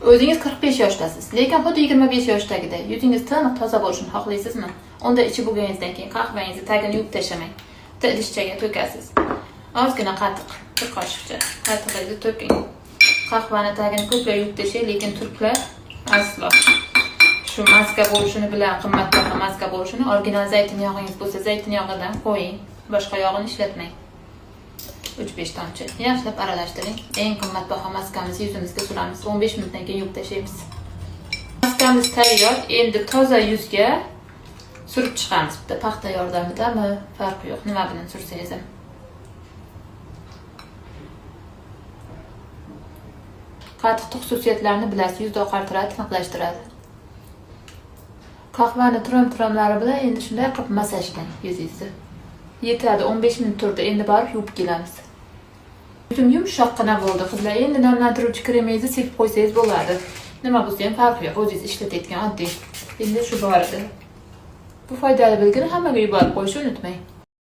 O'zingiz 45 yoshdasiz, lekin xuddi 25 yoshdagiday yuzingiz tiniq, toza bo'lishini xohlaysizmi? Unda ichib bo'lganingizdan keyin qahvangizni tagini yuvib tashlamang. Bitta idishchaga to'kasiz. Ozgina qatiq, bir qoshiqcha qatig'ingizni to'king. Qahvani tagini ko'plar yuvib tashlaydi, lekin turklar aslo. Shu maska bo'lishini bilan, qimmatbaho maska bo'lishini, original zaytun yog'ingiz bo'lsa, zaytun yog'idan qo'ying. Boshqa yog'ini ishlatmang. 3-5 tomchi. Yaxshilab aralashtiring. Eng qimmatbaho maskamizni yuzimizga suramiz. 15 minutdan keyin yuvib tashlaymiz. Maskamiz tayyor. Endi toza yuzga surib chiqamiz. Bitta paxta yordamidami, farqi yo'q. Nima bilan sursangiz ham. Qatiqni xususiyatlarini bilasiz. Yuzni oqartiradi, tiniqlashtiradi. Qahvani turam-turamlari bilan endi shunday qilib massajlang yuzingizni. Yetadi, 15 minut turdi. Endi borib yuvib kelamiz. Yuzim yumshoqqina bo'ldi, qizlar. Endi namlantiruvchi kremingizni sepib qo'ysangiz bo'ladi. Nima bo'lsa ham farqi yo'q. O'zingiz ishlatayotgan oddiy. Endi shu bor edi. Bu foydali bilgini hammaga yuborib qo'yishni unutmang.